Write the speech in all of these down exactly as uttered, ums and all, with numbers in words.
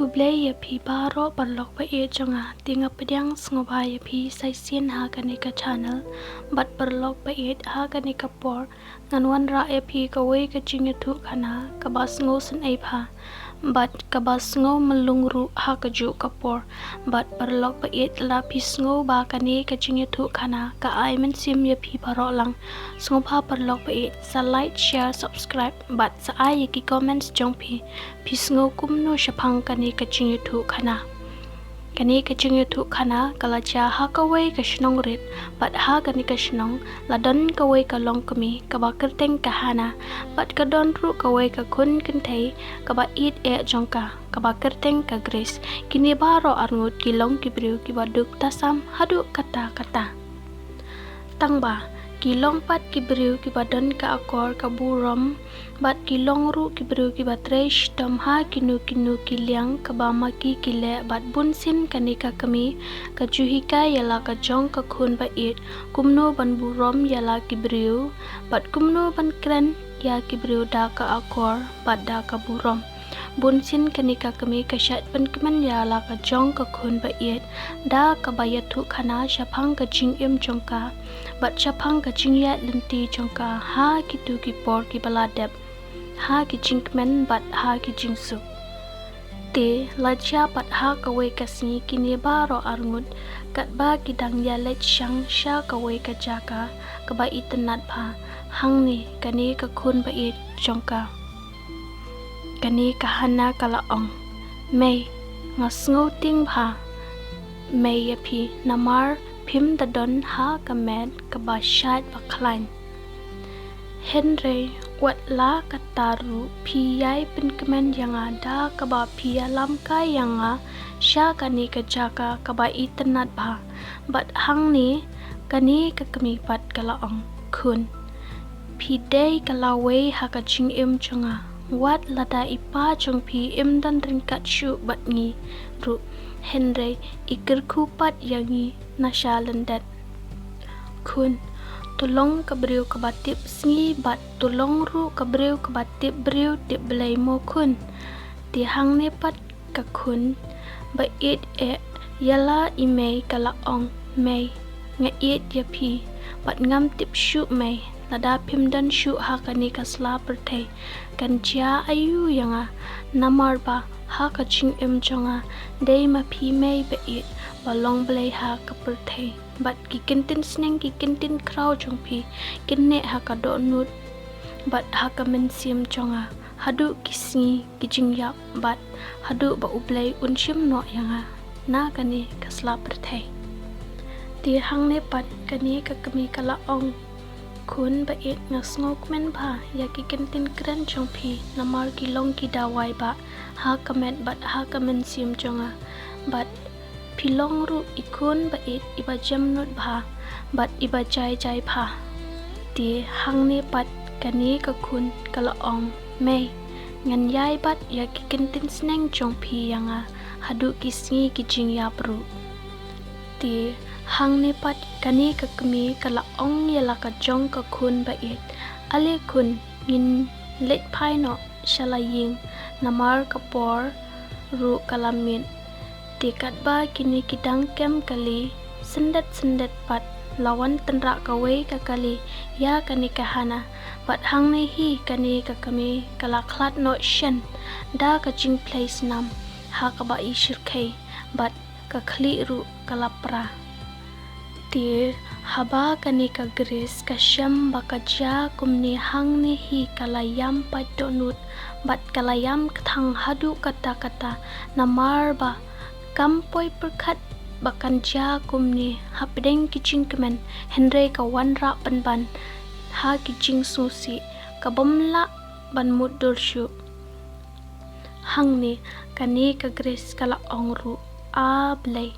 Khublei ïa phi baroh paralok ba ïeit jong nga, te nga pdiang sngewbha ïa phi sa shisien ha kane ka channel. Bad paralok ba ïeit, ha kane ka por ngan wanrah ïa phi kawei ka jingïathuhkhana kaba sngewsynei bha bad kaba sngew myllung ruh ha kajuh ka por. Bad paralok ba ïeit, lada phi sngew ba kane ka jingïathuhkhana ka ai mynsiem ïa phi baroh lang, sngewbha paralok ba ïeit, sa like, share, subscribe bad sa ai ïa ki comments jong phi. Phi sngew kumno shaphang kane ka jingïathuhkhana? Kane ka jingïathuhkhana ka la jia ha kawei ka shnong rit, bad ha kane ka shnong la don kawei ka longkmie kaba kyrteng ka Hana, bad ka don ruh kawei ka khun kynthei kaba ïeit eh jong ka, kaba kyrteng ka Grace. Kine baroh arngut ki long ki briew kiba duk tasam haduh katta katta. Tangba ki long pat ki briew kiba don ka akor ka burom, bad ki long ruh ki briew kiba trei shitom ha kino kino ki liang kaba ma ki ki leh. Bad bunsien kane ka kmie ka ju hikai ïa la ka jong ka khun ba ïeit kumno ban burom ïa la ki briew, bad kumno ban kren ïa ki briew da ka akor bad da ka burom. Bunsien kane ka kmie ka shait pynkmen ïa la ka jong ka khun ba ïeit da kaba ïathuhkhana shaphang ka jingim jong ka bad shaphang ka jingïaid lynti jong ka ha kito ki por kiba la dep, ha ki jingkmen bad ha ki jingsuk. Te la jia pat ha kawei ka sngi kine baroh arngut, katba ki dang ïaleit shang sha kawei ka jaka kaba itynnad bha, hangne kane ka khun ba ïeit jong ka, kane ka Hana, ka la ong: "Mei, nga sngewtieng bha, mei, ïa phi, namar phim da don ha ka met kaba shait ba khlaiñ. Hynrei wat la katta ruh phi ïai pynkmen ïa nga da kaba phi ïalam kai ïa nga sha kane ka jaka kaba itynnad bha." Bad hangne kane ka kmie pat ka la ong: "Khun, phi dei ka lawei ha ka jingim jong nga. Wat lada i pa jong phi im don ryngkat shuh bad ngi ruh, hynrei i kyrkhu pat ïa ngi na sha lyndet. Khun, to long ka briew kaba tip sngi bad to long ruh ka briew kaba tip briew tip Blei mo khun." Te hangne pat ka khun ba ïeit eh ïa la i mei ka la ong: "Mei, nga ïeit ïa phi bad ngam tip shuh mei, lada phim don shuh ha kane ka sla pyrthei kan jia aïu ïa nga, namar ba ha ka jingim jong nga dei ma phi mei ba ïeit ba long blei ha ka pyrthei." Bad ki kyntien sneng ki kyntien khraw jong phi kin neh ha ka dohnud bad ha ka mynsiem jong nga haduh ki sngi ki jingïap bad haduh ba U Blei un shim noh ïa nga na kane ka sla pyrthei. Te hangne pat kane ka kmie ka la ong: "Khun ba ïeit, nga sngewkmen bha ïa ki kyntien kren jong phi, namar ki long ki dawai bah ha ka met bad ha ka mynsiem jong nga. Bad phi long ruh i khun ba ïeit iba jemnud bha bad iba jai jai bha." Te hangne pat kane ka khun ka la ong: "Mei, ngan ïai bat ïa ki kyntien sneng jong phi ïa nga haduh ki sngi ki jingïap ruh." Te hangne pat kane ka kmie ka la ong ïa la ka jong ka khun ba ïeit: "Ale khun, ngin leit phai noh sha la ïing, namar ka por ruh ka la miet." Te katba kine ki dang kem kali, syndet syndet pat la wan tynrah kawei ka kali ïa kane ka Hana. Bad hangne hi kane ka kmie ka la khlad noh shen da ka jingphlei snam ha kaba i shyrkhei, bad ka khlieh ruh ka la pra. Te haba kane ka Grace ka shem ba ka jia kumne, hangne hi ka la ïam pait dohnud bad ka la ïam kthang haduh katta katta, namar ba kam poi pyrkhat ba kan jia kumne hapdeng ki jingkmen, hynrei ka wanrah pynban ha ki jingsngewsih ka bym lah ban mutdur shuh. Hangne kane ka Grace ka la ong ruh: "A Blei,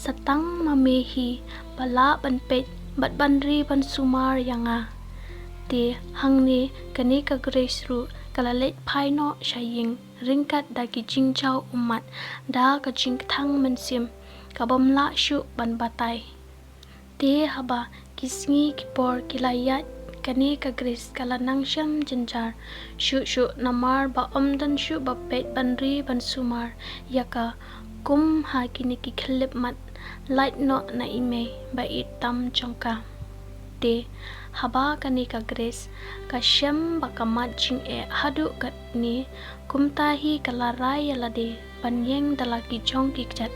sa tang ma me hi ba lah ban peit bad ban ri ban sumar ïa nga." Te hangne kane ka Grace ruh ka la leit phai noh sha ïing ryngkat da ki jingjaw ummat, da ka jingkthang mynsiem ka bym lah shuh ban batai. Te haba ki sngi ki por ki la ïaid kane ka Grace ka la nang shem jynjar shuh shuh namar ba ym don shuh ba peit ban ri ban sumar ïa ka kum ha kine ki khyllipmat lait noh na i mei ba ïeit tam jong ka. Te haba kane ka Grace ka shem ba ka mad jingeh haduh katne, kumta hi ka la rai ïa lade ban ïeng da la ki jong ki kjat,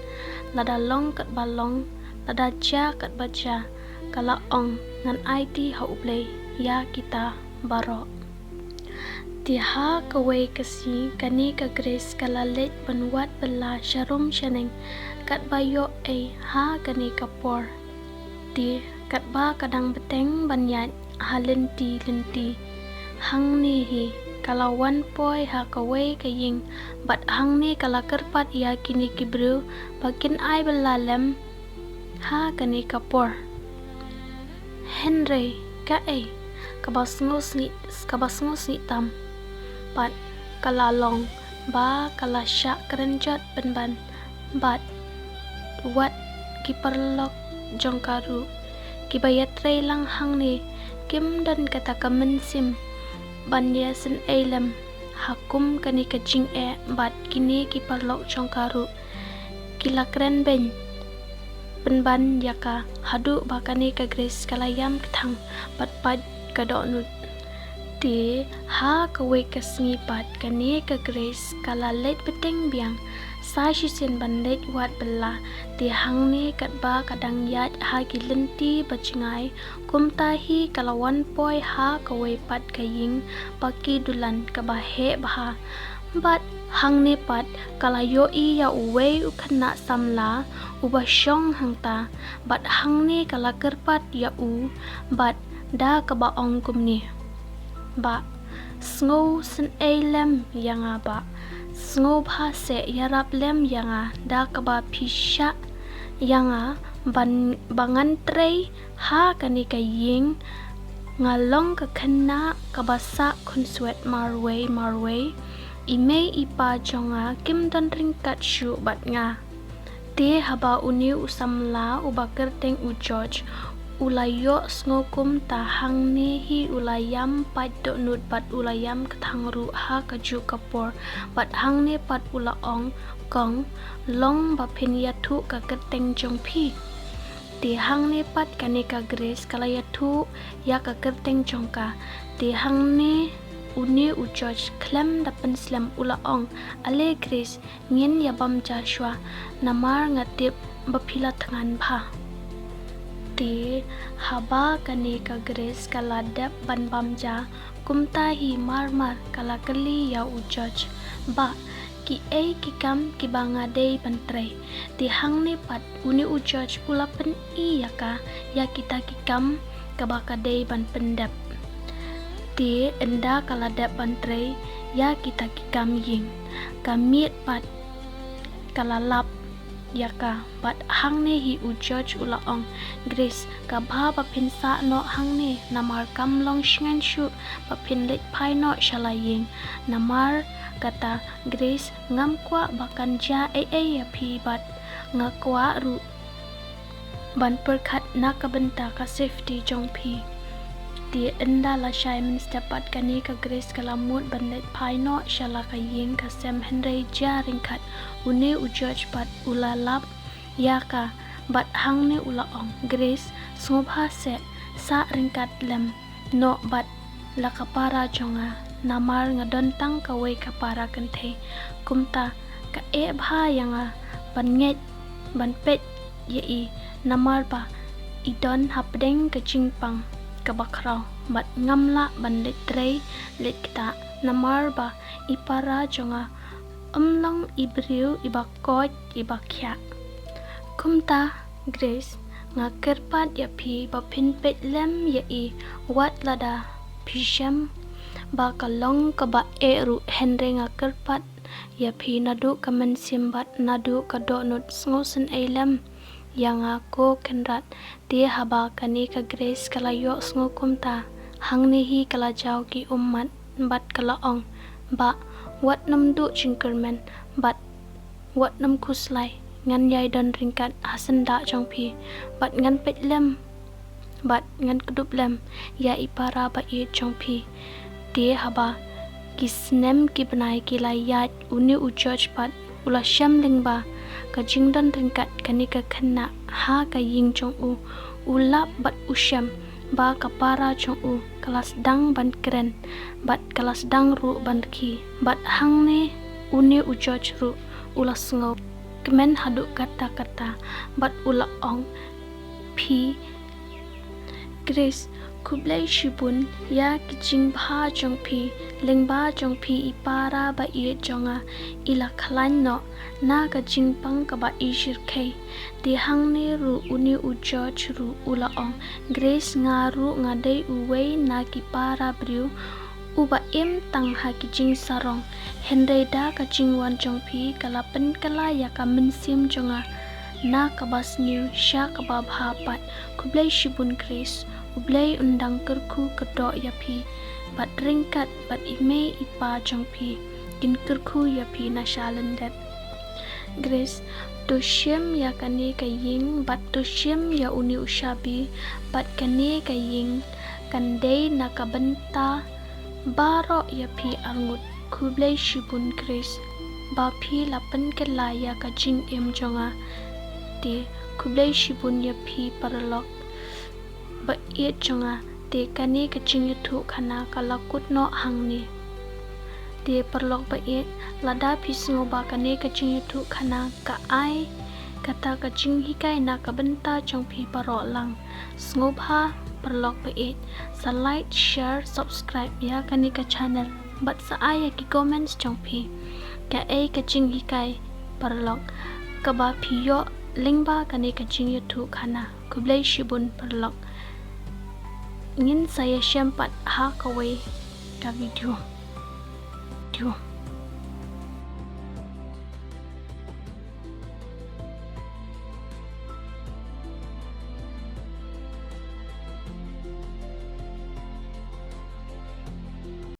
lada long katba long, lada jia katba jia, ka la ong ngan aiti ha U Blei ïa kita baroh. Te ha kawei ka sngi kane ka Grace ka la leit ban wad bylla sharum shaneng katba ïoh ei ha kane ka por. Te katba ka dang bteng ban ïaid ha lynti lynti, hangne hi ka la wan poi ha kawei ka ïing bad hangne ka la kyrpad ïa kine ki briew ba kin ai bylla lem ha kane ka por. Hynrei kaei kaba sngewsih, kaba sngewsih tam pat ka la long ba ka la shah kren jot pynban bad wat ki paralok jong ka ruh kiba ïatrei lang hangne kim don kata ka mynsiem ban ïasngewsih lem ha kum kane ka jingeh bad kine ki paralok jong ka ruh ki la kren beiñ pynban ïa ka haduh ba kane ka Grace ka la ïam kthang bad pait ka dohnud. Te ha kawei ka sngi pat kane ka Grace ka la leit bteng biang sa shisien ban leit wad bylla. Te hangne katba ka dang ïaid ha ki lynti ba jngai, kumta hi ka la wan poi ha kawei pat ka ïing ba ki dulan kaba heh bha. Bad hangne pat ka la ïohi ïa uwei u khynnah samla uba shong hangta bad hangne ka la kyrpad ïa u bad da kaba ong kumne, "Bah, sngewsngewsih lem ïa nga bah, sngewbha seh ïarap lem ïa nga da kaba phi shah ïa nga ban ba ngan trei ha kane ka ïing, nga long ka khynnah kaba sah khunswet marwei marwei, i mei i pa jong nga kim don ryngkat shuh bad nga." Te haba une u samla uba kyrteng u George u la ïohsngew kumta hangne hi u la ïam pait dohnud bad u la ïam kthang ruh ha kajuh ka por bad hangne pat u la ong, "Kong, long ba phin ïathuh ka kyrteng jong phi." Te hangne pat kane ka Grace ka la ïathuh ïa ka kyrteng jong ka. Te hangne une u George khlem da pynslem u la ong, "Ale Grace, ngin ïa bam ja shuwa, namar nga tip ba phi la thngan bha." Te haba kane ka Grace ka la dep ban bam ja, kumta hi mar mar ka la kylli ïa u George, "Bah, kiei ki kam kiba nga dei ban trei?" Te hangne pat une u George u la pyni ïa ka ïa kita ki kam kaba ka dei ban pyndep. Te ynda ka la dep ban trei ïa kita ki kam ïing, ka miet pat ka la lap ïa ka bad hangne hi u George u la ong, "Grace, ka bha ba phin sah noh hangne, namar kam long shngain shuh ba phin leit phai noh sha la ïing. Namar kata Grace, ngam kwah ba kan jia ei ei ïa phi bad nga kwah ruh ban pyrkhat na ka bynta ka safety jong phi." Te ynda la shai mynstep pat kane ka Grace ka la mut ban leit phai noh sha la ka ïing ka sem, hynrei jia ryngkat une u George pat u la lap ïa ka bad hangne u la ong, "Grace, sngewbha seh, sah ryngkat lem noh bad la ka para jong nga, namar nga don tang kawei ka para kynthei. Kumta ka eh bha ïa nga ban ngeit ban peit ïa i, namar ba i don hapdeng ka jingpang kaba khraw bad ngam lah ban leit trei leit ktah, namar ba i para jong nga ym long i briew iba koit iba khiah. Kumta Grace, nga kyrpad ïa phi ba phin peit lem ïa i wat lada phi shem ba ka long kaba eh ruh, hynrei nga kyrpad ïa phi naduh ka mynsiem bad naduh ka dohnud, sngewsngewsih lem ïa nga ko Kynrad." Te haba kane ka Grace ka la ïohsngew kumta, hangne hi ka la jaw ki ummat bad ka la ong, "Bah, wat nym duh jingkyrmen bad wat nym khuslai, ngan ïai don ryngkat ha syndah jong phi bad ngan peit lem bad ngan kdup lem ïa i para ba ïeit jong phi. Te haba ki snem ki bnai ki la ïaid, une u George pat u la shem lyngba ka jingdon ryngkat kane ka khynnah ha ka ïing jong u. U lap bad u shem ba ka para jong u ka la sdang ban kren bad ka la sdang ruh ban rkhie. Bad hangne une u George ruh u la sngewkmen haduh katta katta bad u la ong, phi Grace, khublei shibun ïa ki jingbha jong phi. Lyngba jong phi i para ba ïeit jong nga i la khlaiñ noh na ka jingpang kaba i shyrkhei. Te hangne ruh une u George ruh u la ong, Grace, nga ruh nga dei uwei na ki para briew uba im tang ha ki jingsarong. Hynrei da ka jingwan jong phi ka la pynkylla ïa ka mynsiem jong nga na kaba sniew sha kaba bha pat. Khublei shibun Grace, U Blei un dang kyrkhu kyrdoh ïa phi bad ryngkat bad i mei i pa jong phi kin kyrkhu ïa phi na sha lyndet. Grace, to shim ïa kane ka ïing bad to shim ïa une u shabi bad kane ka ïing kan dei na ka bynta baroh ïa phi arngut. Khublei shibun Grace ba phi la pynkylla ïa ka jingim jong nga. Te khublei shibun ïa phi paralok ba ïeit jong nga. Te kane ka jingïathuhkhana ka la kut noh hangne. Te paralok ba ïeit, lada phi sngew ba kane ka jingïathuhkhana ka ai kata ka jinghikai na ka bynta jong phi baroh lang, sngewbha paralok ba ïeit, sa like, share, subscribe ïa kane ka channel bad sa ai ïa ki comments jong phi kaei ka jinghikai paralok kaba phi ïoh lyngba kane ka jingïathuhkhana. Khublei shibun paralok. Ngin sa ïashem pat ha kawei ka video.